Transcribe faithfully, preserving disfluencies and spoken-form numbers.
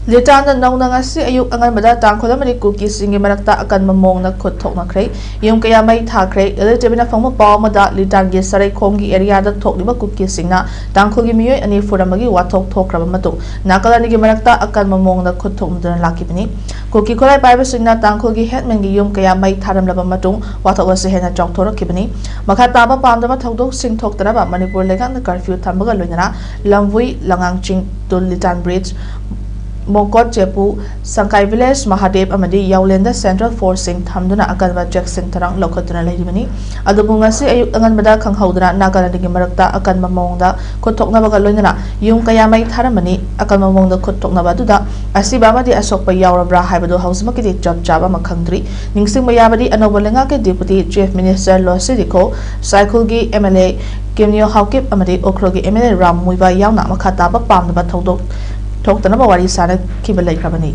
ꯂꯤꯇꯥꯟꯗ ꯅꯧꯅ ꯉꯁꯤ ꯑꯌꯨꯛ ꯑꯉꯟꯕꯗ ꯇꯥꯡꯈꯨꯜ ꯑꯃꯗꯤ ꯀꯨꯀꯤꯁꯤꯡꯒꯤ ꯃꯔꯛꯇ ꯑꯀꯟꯕ ꯃꯑꯣꯡꯗ ꯈꯨꯠ ꯊꯣꯛꯅꯈ꯭ꯔꯦ꯫ ꯌꯨꯝ ꯀꯌꯥ ꯃꯩ ꯊꯥꯈ꯭ꯔꯦ꯫ ꯏꯂꯦꯛꯇ꯭ꯔꯤꯛꯅ ꯐꯪꯕ ꯄꯥꯎ ꯑꯃꯗ ꯂꯤꯇꯥꯟꯒꯤ ꯁꯔꯩꯈꯣꯡꯒꯤ ꯑꯦꯔꯤꯌꯥꯗ ꯊꯣꯛꯂꯤꯕ ꯀꯨꯀꯤꯁꯤꯡꯅ ꯇꯥꯡꯈꯨꯜꯒꯤ ꯃꯤꯑꯣꯏ ꯑꯅꯤ ꯐꯨꯔꯝꯕꯒꯤ ꯋꯥꯊꯣꯛ ꯊꯣꯛꯈ꯭ꯔꯕ ꯃꯇꯨꯡ ꯅꯥꯀꯜ ꯑꯅꯤꯒꯤ ꯃꯔꯛꯇ ꯑꯀꯟꯕ ꯃꯑꯣꯡꯗ ꯈꯨꯠ ꯊꯣꯛꯅꯗꯨꯅ ꯂꯥꯛꯈꯤꯕꯅꯤ꯫ ꯀꯨꯀꯤ ꯈꯨꯠꯂꯥꯏ ꯄꯥꯏꯕꯁꯤꯡꯅ ꯇꯥꯡꯈꯨꯜꯒꯤ ꯍꯦꯠꯃꯦꯟꯒꯤ ꯌꯨꯝ ꯀꯌꯥ ꯃꯩ ꯊꯥꯔꯝꯂꯕ ꯃꯇꯨꯡ ꯋꯥꯊꯣꯛ ꯑꯁꯤ ꯍꯦꯟꯅ ꯆꯥꯎꯊꯣꯔꯛꯈꯤꯕꯅꯤ꯫ ꯃꯈꯥ ꯇꯥꯕ ꯄꯥꯝꯗꯕ ꯊꯧꯗꯣꯛꯁꯤꯡ ꯊꯣꯛꯇꯅꯕ ꯃꯅꯤꯄꯨꯔ ꯂꯩꯉꯥꯛꯅ ꯀꯔꯐ꯭ꯌꯨ ꯊꯝꯕꯒ ꯂꯣꯏꯅꯅ ꯂꯝꯕꯨꯏ, ꯂꯉꯥꯡꯆꯤꯡ, ꯇꯨꯜ ꯂꯤꯇꯥꯟ ꯕ꯭ꯔꯤꯖ, ꯃꯣꯀꯣꯠ ꯆꯦꯄꯨ, ꯁꯪꯀꯥꯏ ꯚꯤꯂꯦꯖ, ꯃꯍꯥꯗꯦꯕ ꯑꯃꯗꯤ ꯌꯥꯎꯂꯦꯟꯗ ꯁꯦꯟꯇ꯭ꯔꯦꯜ ꯐꯣꯔꯁꯁꯤꯡ ꯊꯝꯗꯨꯅ ꯑꯀꯟꯕ ꯆꯦꯛꯁꯤꯟ ꯊꯧꯔꯥꯡ ꯂꯧꯈꯠꯇꯨꯅ ꯂꯩꯔꯤꯕꯅꯤ꯫ ꯑꯗꯨꯕꯨ ꯉꯁꯤ ꯑꯌꯨꯛ ꯑꯉꯟꯕꯗ ꯈꯪꯍꯧꯗꯅ ꯅꯥꯀꯜ ꯑꯅꯤꯒꯤ ꯃꯔꯛꯇ ꯑꯀꯟꯕ ꯃꯑꯣꯡꯗ ꯈꯨꯠ ꯊꯣꯛꯅꯕꯒ ꯂꯣꯏꯅꯅ ꯌꯨꯝ ꯀꯌꯥ ꯃꯩ ꯊꯥꯔꯝꯕꯅꯤ꯫ ꯑꯀꯟꯕ ꯃꯑꯣꯡꯗ ꯈꯨꯠ ꯊꯣꯛꯅꯕ ꯑꯗꯨꯗ ꯑꯁꯤꯕ ꯑꯃꯗꯤ ꯑꯁꯣꯛꯄ ꯌꯥꯎꯔꯕ꯭ꯔꯥ ꯍꯥꯏꯕꯗꯨ ꯍꯧꯖꯤꯛꯃꯛꯀꯤꯗꯤ ꯆꯞ ꯆꯥꯕ ꯑꯃ ꯈꯪꯗ꯭ꯔꯤ꯫ ꯅꯤꯡꯁꯤꯡꯕ ꯌꯥꯕꯗꯤ ꯑꯅꯧꯕ ꯂꯩꯉꯥꯛꯀꯤ deputy chief minister Losii Dikho, ꯁꯥꯏꯈꯨꯜꯒꯤ M L A Kimneo Haokip ꯑꯃꯗꯤ ꯎꯈ꯭ꯔꯨꯜꯒꯤ M L A Ram Muivah ꯌꯥꯎꯅ ꯃꯈꯥ ꯇꯥꯕ ꯄꯥꯝꯗꯕ ꯊꯧꯗꯣꯛ ꯊꯣꯛꯇꯅꯕ ꯋꯥꯔꯤ ꯁꯥꯅꯈꯤꯕ ꯂꯩꯈ꯭ꯔꯕꯅꯤ꯫